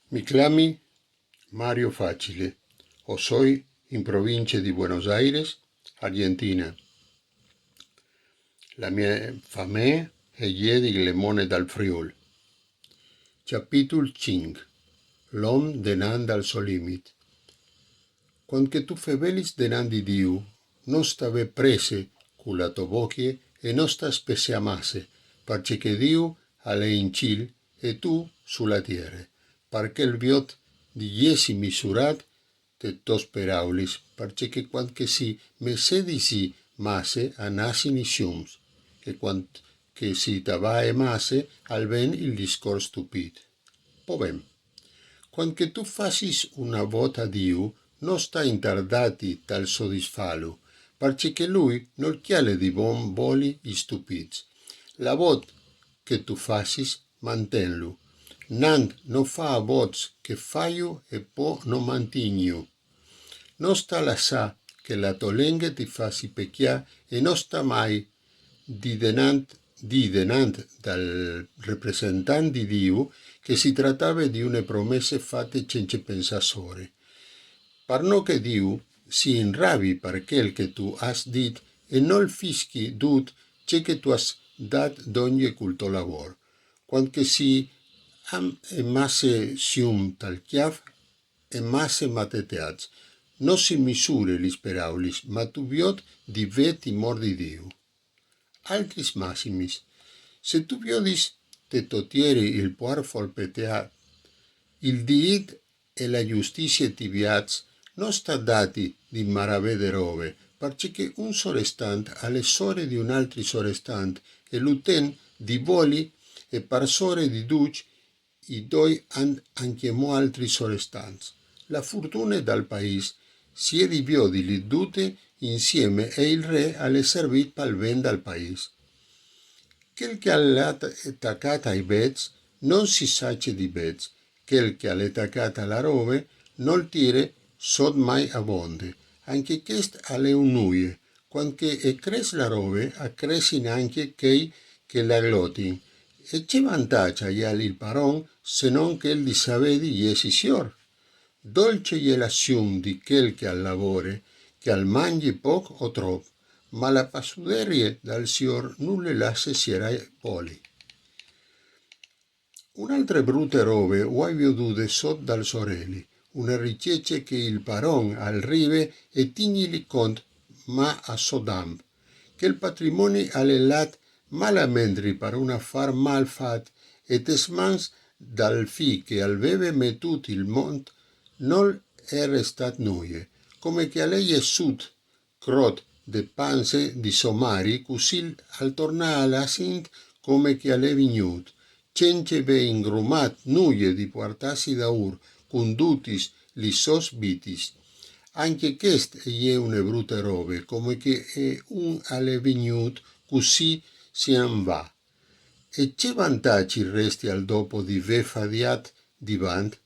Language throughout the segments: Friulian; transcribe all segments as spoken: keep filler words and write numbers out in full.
Mi clami Mario Facile, o soi in provincia di Buenos Aires, Argentina. La mia famee e je di Glemone dal Friul. Capitol cinc. L'om denant dal so limit. Quand che tu fevelis denant di Diu, no sta vê presse cu la to bocje e no sta spessià masse, parcè che Diu al è in cîl e tu su la tiere, parcè che al viôt di jessi misurât tes tos peraulis, parcè che quand che si messedisi masse a nassin i siums, e quand che si tavae masse al ven il discors stupît. Po ben, quand che tu fasis una vota a Diu, no sta intardâti tal sodisfâlu, parcè che lui nol cjale di bon voli i stupîts. La vot che tu fasis, mantenlu. Nant no fâ vots che faiu e po no mantigniju. No sta lassâ che la to lenghe ti fasi pecjâ e no sta mai dî denant, dî denant dal representant di Diu che si tratave di une promesse fate cence pensâ sore. Par no che Diu si inrabi par chel che tu âs dit e nol fischi dut ce che tu âs dât dongje cul to lavôr. Quand che si am e masse sium tal cjâf e masse mateteâts, no si misure lis peraulis, ma tu viôt di vê timôr di Diu. Altris massimis. Se tu viodis te to tiere il puar folpeteât, il dît e la justizie ti viaç, no sta dâti di maravede robe, parcè che un sorestant al è sore di un altri sorestant e lu ten di voli e par sore di ducj i doi ant ancjemò altris sorestants. La fortune dal paîs si è di viodili dute insieme e il re al è servit pal ben dal paîs. Chel che al è ta-, tacât ai bêçs no si sace di bêçs, chel che al è tacât a la robe nol tire sot mai abonde. Ancje chest al è un nuie, quand che e cres la robe, a cresin ancje chei che la glotin. E ce vantaç aial il paron, se non chel di savê di jessi siôr? Dolce je la sium di chel che al lavore, che al mangje pôc o trop, ma la passuderie dal Siôr no le lasse sierâ poli. Une altre brute robe o ai viodude sot dal soreli, une ricece che il paron al rive e tignili cont ma a so damp. Chel patrimoni al è lât malamentri par un afâr mâl fat e tes mans dal fi che al veve metût il mont nol è restât nuie, come che al è jessût crot de panze di sô mari, cussì al tornà a la sint come che al è vignût, cence vê ingrumât nuie di puartâsi daûr cun dutis lis sôs bitis. Ancje chest e je une brute robe, come che un al è vignût, cussì si an va. E ce vantaç i restial dopo di vê fadiât divant?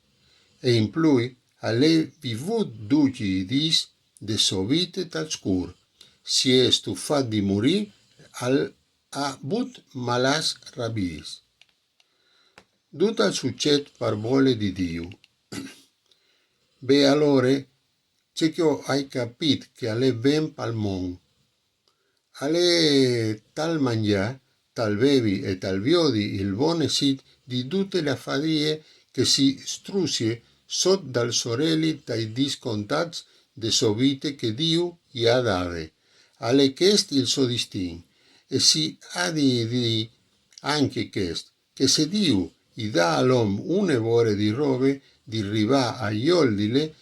E in plui al è vivût ducj i dîs de sô vite tal scûr. Si è stufât di murî, al à vût malâs rabiis. Dut al sucêt par vole di Diu. Beh, alore, ce che o ai capît che al è ben pal mont. Al è tal mangjâ, tal vevi e tal viodi il bon essit di dute la fadie che si struzie sot dal soreli tai dîs contâts de sô vite che Diu i à dade. Al è chest il so distin, e si à di dî ancje chest, che se Diu i dà a l'om une vore di robe, di rivâ a joldile,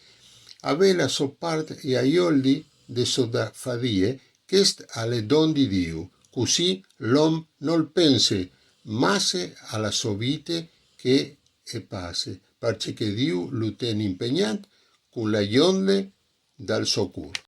a vê la sô part e a joldi de sô da fadie, chest al è don di Diu, cussì l'om nol pense masse a la sô vite che e passe, parcè che Diu lu ten impegnât cun la jonde dal so cûr.